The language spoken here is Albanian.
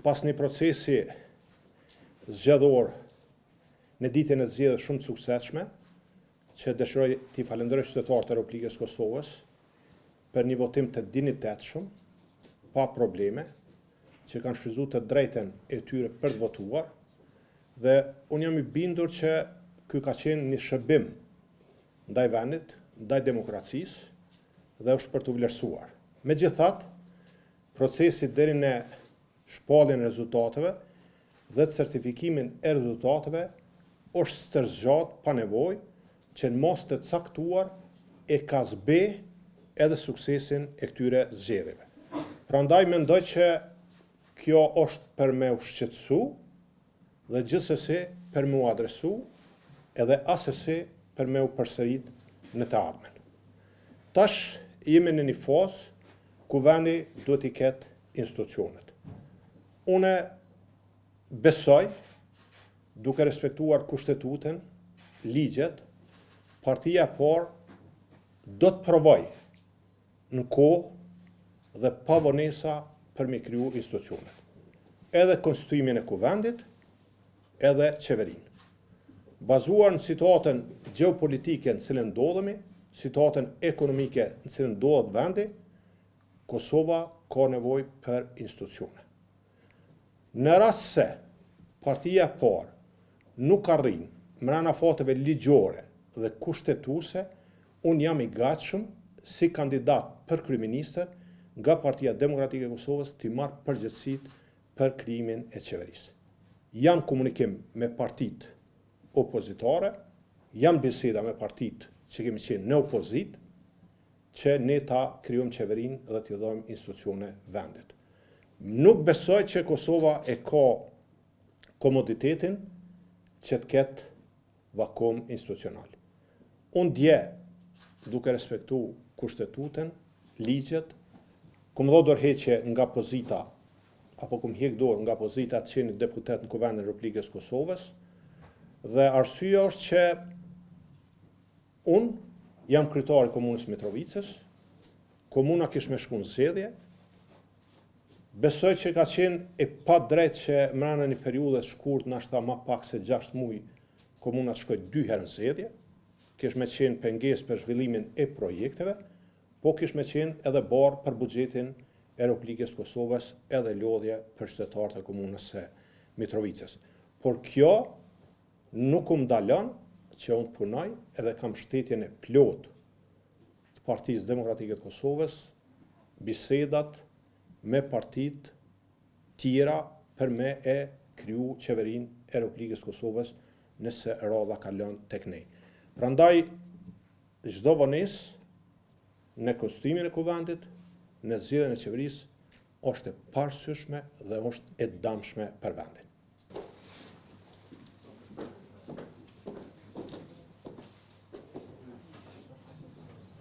Pas një procesi zgjedhor në ditën e zgjedhjeve shumë të suksesshme, që dëshiroj t'i falënderoj qytetarët e Republikës së Kosovës për një votim të dinjitetshëm, pa probleme, që kanë shfrytëzuar të drejtën e tyre për të votuar dhe unë jam i bindur që ky ka qenë një shërbim ndaj vendit, ndaj demokracisë dhe është për t'u vlerësuar. Megjithatë, procesi deri në shpalljen e rezultateve dhe certifikimin e rezultateve është stërzgjat pa nevojë që në masë të caktuar e ka zbeh edhe suksesin e këtyre zgjedhjeve. Prandaj mendoj që kjo është për me u shqetësu dhe gjithsesi për me u adresu edhe asesi për me u përsërit në të ardhmen. Tash jemi në një fazë ku vendi duhet t'i ketë institucionet. Une besoj, duke respektuar kushtetutën, ligjet, partia e parë do të provojë në kohë dhe pa vonesa për me kriju institucionet. Edhe konstituimin e kuvendit, edhe qeverinë. Bazuar në situatën gjeopolitike në cilën ndodhemi, situatën ekonomike në cilën ndodhet vendi, Kosova ka nevojë për institucione. Në rast se partia e parë nuk arrin mrena afateve ligjore dhe kushtetuese, unë jam i gatshëm si kandidat për kryeministër nga Partia Demokratike e Kosovës t'i marr përgjegjësitë për krijimin e qeverisë. Jam komunikim me partitë opozitare, jam biseda me partitë që kemi qenë në opozitë, që ne ta krijojmë qeverinë dhe t'i dhojmë institucione vendit. Nuk besoj që Kosova e ka komoditetin që të ketë vakum institucional. Unë dje, duke respektu kushtetutën, ligjet, kum dho dorëheqje nga pozita, apo kum hjek dorë nga pozita të qenit deputet në Kuvendin e Republikës Kosovës, dhe arsyeja është që unë jam kryetar i komunës Mitrovicës, komuna kish me shku në zgjedhje, besoj që ka qenë e padrejtë që mrena një periudhe të shkurt, nashta ma pak se 6 muaj, komuna të shkoj dy herë në zgjedhje, kish me qenë pengesë për zhvillimin e projekteve, po kish me qenë edhe barrë për buxhetin e Republikës Kosovës edhe lodhje për qytetarët e komunës së Mitrovicës. Por kjo nuk um ndalon që unë punoj edhe kam mbështetjen e plotë të Partisë Demokratike të Kosovës, bisedat me partitë tjera për me e kriju qeverinë e Republikës Kosovës nëse radha kalon tek ne. Prandaj çdo vonesë në konstituimin e kuvendit, në zgjedhjen e qeverisë është e paarsyeshme dhe është e dëmshme për vendin.